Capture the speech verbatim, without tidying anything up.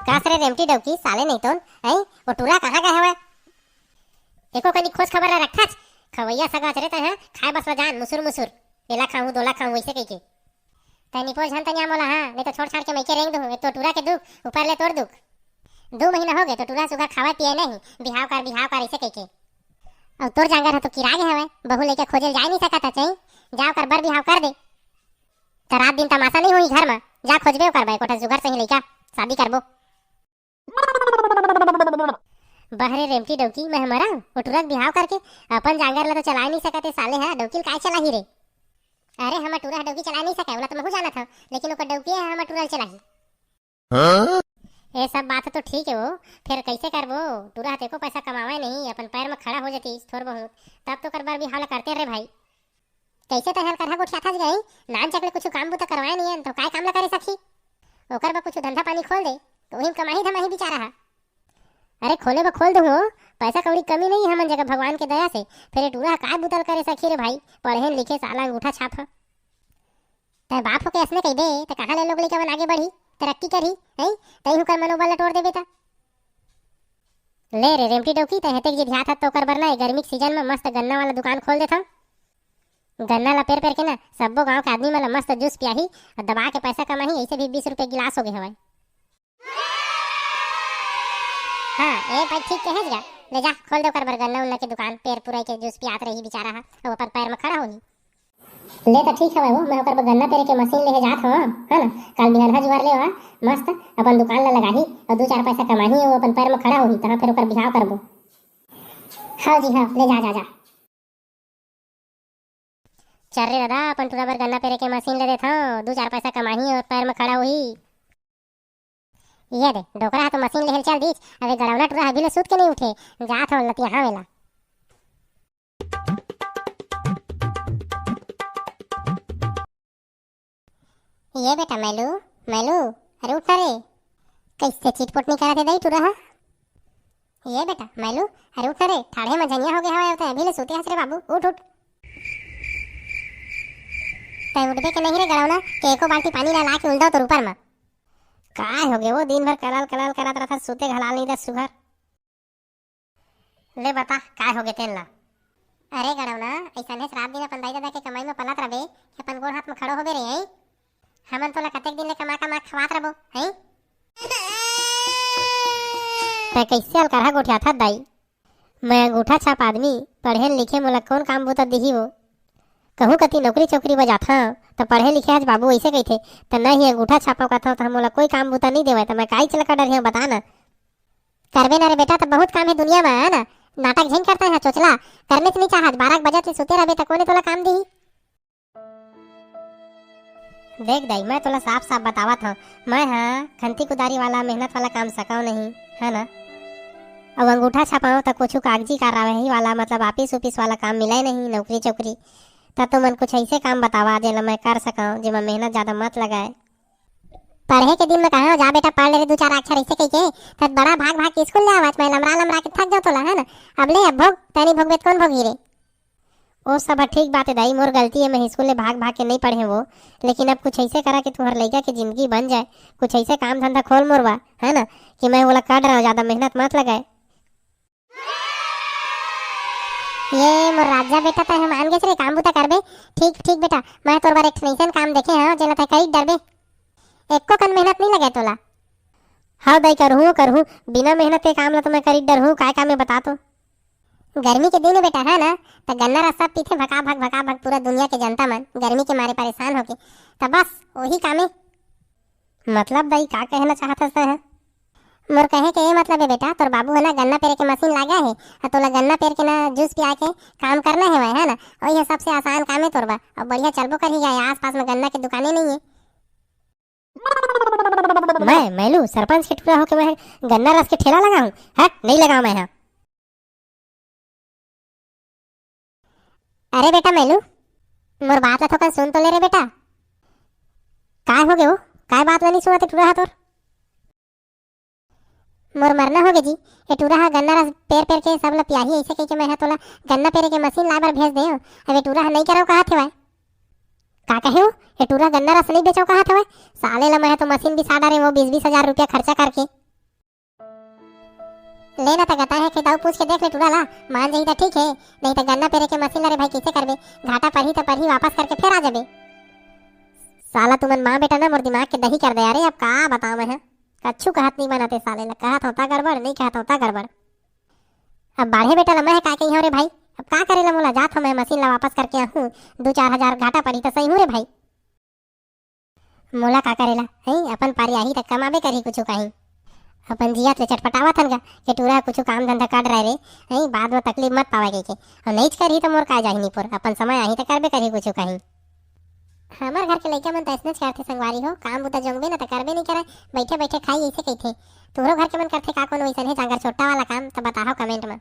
कास रे रेमटी डौकी, साले नहीं तोन, हैं? वो टूरा कहाँ गए हवय? एको कनी खोज खबर ला रखथस, खवैया सगा चरे तैं ह, खाए बस ला जान, मुसुर मुसुर, एला खाहूं, दोला खाहूं, वैसे कहिके। तैं निपोर झन तनिया मोला, हाँ, नहीं तो छोड़ छाड़ के मइके रेंग दूहूं, एक तो टूरा के दुख, ऊपर ले तोर दुख। दू महीना हो गए तो टूरा सुगर खावय पिए नहीं, बिहाव कर, बिहाव कर, ऐसे कहिके। अउ तोर जांगर ह तो किरा गे हवय, बहू लइका खोजे ल जाए नहीं सकत ह, चाही जा ओकर बर बिहाव कर दे। त रात दिन तमाशा नहीं होही घर म, जा खोजबे ओकर बर, कोठा सुगर सही लइका, शादी करबो। बहरे रेमटी डौकी, मैं मरा, ओ टूरा के बिहाव करके अपन जांगर ला तो चलाए नहीं सकत हे साले ह, डौकी ल काय चलाही रे? अरे हमर टूरा ह डौकी चलाए नहीं सकय, ओला तो महू जानत हव, लेकिन ओकर डौकी ह हमर टूरा ल चलाही। हाँ? ए सब बात तो ठीक है वो, फिर कैसे करबो? टूरा ह तो एको पैसा कमावे नहीं, अपन पैर म खड़ा हो जतीस थोर बहुत, तब तो ओकर बर बिहाव ला करते रे भाई। कैसे तैं हल करहा गोठियाथस गई, नान चकले कुछ काम बुता करवाए नहीं है, तो काय काम ला करे सखी? ओकर बर कुछ धंधा पानी खोल दे, तो वही कमाही धमाही बिचारा हा। अरे खोले बर खोल दूहूं, पैसा कौड़ी कमी नहीं है हमन जगह भगवान के दया से, फिर ये टूरा ह काय बुता ल करे सखी रे भाई, पढ़े लिखे साला अंगूठा छाप ह। तैं बाप होके असने कहिबे, त कहाँ ले लोग लइका मन आगे बढ़ी, तरक्की करही, हैं? तैं हुकर मनोबल ल टोर देबे त। ले रे रेमटी डौकी, तैं हेतेक जिधियात हस त ओकर बर ना, ए गर्मी के सीजन म मस्त गन्ना वाला दुकान खोल देथंव। गन्ना ला पेर पेर के ना, सब्बो गांव के आदमी मन ला मस्त जूस पियाही अउ दबा के पैसा कमाही, ऐसे भी बीस रुपये गिलास हो गए हवय। हाँ, ए भाई ठीक कहेस गा। ले जा, खोल दे ओकर बर गन्ना उन्ना के दुकान, पेर पुरई के जूस पियात रही बिचारा हा, अउ अपन पैर म खड़ा होही। ले त ठीक हवय वो, मैं ओकर बर गन्ना पेरे के मशीन लेहे जात हवं, है ना? काल बिहान ह जुआर ले आ, मस्त अपन दुकान ला लगाही अउ दू चार पैसा कमाही, वो अपन पैर म खड़ा होही, तहाँ फिर ओकर बिहाव करबो। हाँ जी हाँ, ले जा, जा, जा। चल रे दादा, अपन टूरा बर गन्ना पेरे के मशीन ले देथंव, दू चार पैसा कमाही अउ पैर म खड़ा होही। ये दे, डोकरा ह तो मशीन लेहे ल चल दीच, अबे गड़ौना टूरा ह अभी ले सुत के नहीं उठे, जात हंव लतियाहंव एला। ये बेटा मैलू, मैलू, अरे उठ ना रे। कैसे चिटपुट नहीं करत हे दाई टूरा ह? ये बेटा मैलू, अरे उठ ना रे, ठाढ़े म झनिया हो गए हवय, तैं अभी ले सुते हस रे बाबू, उठ, उठ। तैं उठबे के नहीं रे गड़ौना, के एको बाल्टी पानी ला, ला के उलदव तोर ऊपर म। काय हो गए वो, दिन भर कलाल कलाल करत रथस, सुते घलाल नहीं दस सुघर। ले बता, काय होगे तेन ला? अरे गड़ौना, अइसने रात दिन अपन दाई ददा के कमाई म पलत रबे कि अपन गोड़ हाथ म खड़ो होबे रे, हैं? हमन तोला कतेक दिन ले कमा कमा खवात रबो, हैं? तैं कइसे अलकरहा गोठियाथस दाई? मैं अंगूठा छाप आदमी, पढ़े न लिखे मोला कौन काम बूता दिही वो? कहूँ कति नौकरी चौकरी बर जाथंव, त पढ़े लिखे हस बाबू अइसे कहिथे, त नहीं अंगूठा छापव कथंव, त मोला कोई काम बूता नइ देवय, त मैं काहीच ला का डरिहंव, बता ना। करबे ना रे बेटा, त बहुत काम हे दुनिया म, है ना? नाटक झन करता है चोचला, करने से नहीं चाहत, बारह बजे से सुते रहबे त कोने तोला काम दिही? देख दाई, मैं तोला साफ साफ बतावत हंव, मैं हा खंती कुदारी वाला मेहनत वाला काम सकंव नहीं, है ना? अउ अंगूठा छापांव त कुछु कागजी कार्यवाही वाला, मतलब ऑफिस उफिस वाला काम मिलय नहीं, नौकरी चौकरी। त तुमन कुछ ऐसे काम बतावा जेला मैं कर सकंव, जेमा मेहनत ज्यादा मत लगाए। पढ़े के दिन में कहाँ जा बेटा, पढ़ ले रे दू चार अक्षर ऐसे कहिके, तब बड़ा भाग भाग के स्कूल ले आवत, मैं लमरा लमरा के थक जाओ तोला, है ना? अब ले अब भोग, तैं नहीं भोगबे त कौन भोगही रे? ओ सब ह ठीक बात है दाई, मोर गलती है, मैं स्कूल ले भाग भाग के नहीं पढ़े वो, लेकिन अब कुछ ऐसे करा कि तुहर लइका के जिंदगी बन जाए, कुछ ऐसे काम धंधा खोल मोर बर, है ना, कि मैं ओला कर डराव, ज्यादा मेहनत मत लगाए। ये मोर राजा बेटा, तैं ह मान गेस रे, काम बूता करबे। ठीक, ठीक बेटा, मैं तोर बर एक ठन अइसन काम देखे हंव, जेला तैं करी डरबे। एको कन मेहनत नहीं लगे तोला। हाँ दाई, करहूँ, करहूँ, बिना मेहनत के काम ला तो मैं करी डरहूँ, काय काम है बता तो। गर्मी के दिन है बेटा, है ना, त गन्ना रस सब पीथे भका भक, भका भक, पूरा दुनिया के जनता मन गर्मी के मारे परेशान होके, त बस वही काम है। मतलब दाई, का कहना चाहत हस तैं ह? मोर कहे के ये मतलब है बेटा, तोर बाबू है ना गन्ना पेरे के मशीन लागे है, अउ तोला गन्ना पेर के ना जूस पिया के काम करना है, है ना? वही सबसे आसान काम है तोर बर, अउ बढ़िया चलबो करही गा, आस पास में गन्ना के दुकाने नहीं है। मैं, मैलू, सरपंच के टूरा होके मैं गन्ना रस के ठेला लगाऊं? हट, नहीं लगाऊं मैं हा। अरे बेटा मैलू, मोर बात ला थोकन सुन तो ले रे बेटा। काय हो गे वो? काय बात ला नहीं सुनत हे टूरा हा तोर? मोर मरना हो गे जी, ए टूरा हा गन्ना रस पेर पेर के सब ला पियाही ऐसे कहिके मैं हा तोला गन्ना पेरे के मशीन लाए बर भेज देव। अब ए टूरा हा नहीं करव कहत हेवय। का कहे हो? ए टूरा गन्ना रस नहीं बेचव कहत हेवय? साले ला मैं हा तो मशीन बिसा डारे वो बीस बीस हजार रुपया खर्चा करके। ले ना त गता हे, खेताऊ पूछ के देख ले टूरा ला, मान जाही त ठीक हे, नहीं त गन्ना पेरे के मशीन ला रे भाई कइसे करबे? घाटा परही त परही, वापस करके फेर आ जाबे। साला तुमन माँ बेटा ना मोर दिमाग के दही कर दे यार, अब का बताओ मैं, हाँ? कछु कहत नहीं बनत हे साले ला, कहत होता गड़बड़, नहीं कहत होता गड़बड़। अब बाढ़े बेटा ला मैं ह का कही हूँ रे भाई, अब का करे ला मोला, जात हूँ मैं मशीन ला वापस करके आहूँ, दू चार हजार घाटा पड़ी त सही हूँ रे भाई। मोला का करे ला, हैं? अपन पारी आही त कमाबे करही कुछु काहीं। अपन जियत ले चटपटावत हन गा, के टूरा कुछु काम धंधा कर रहे रे, हैं? बाद में तकलीफ मत पावे कहिके। और नईच करही त मोर का जाही निपोर, अपन समय आही त करबे करही कुछु काहीं। हमर घर के लइका मन त अइसनेच करथे संगवारी हो, काम बुता जोंगबे न त करबे नहीं करे, बैठे बैठे खाई अइसे कहिथे। तुहरो घर के मन करथे का कोनो अइसन हे जांगर छोटा वाला काम, त बताहो कमेंट में।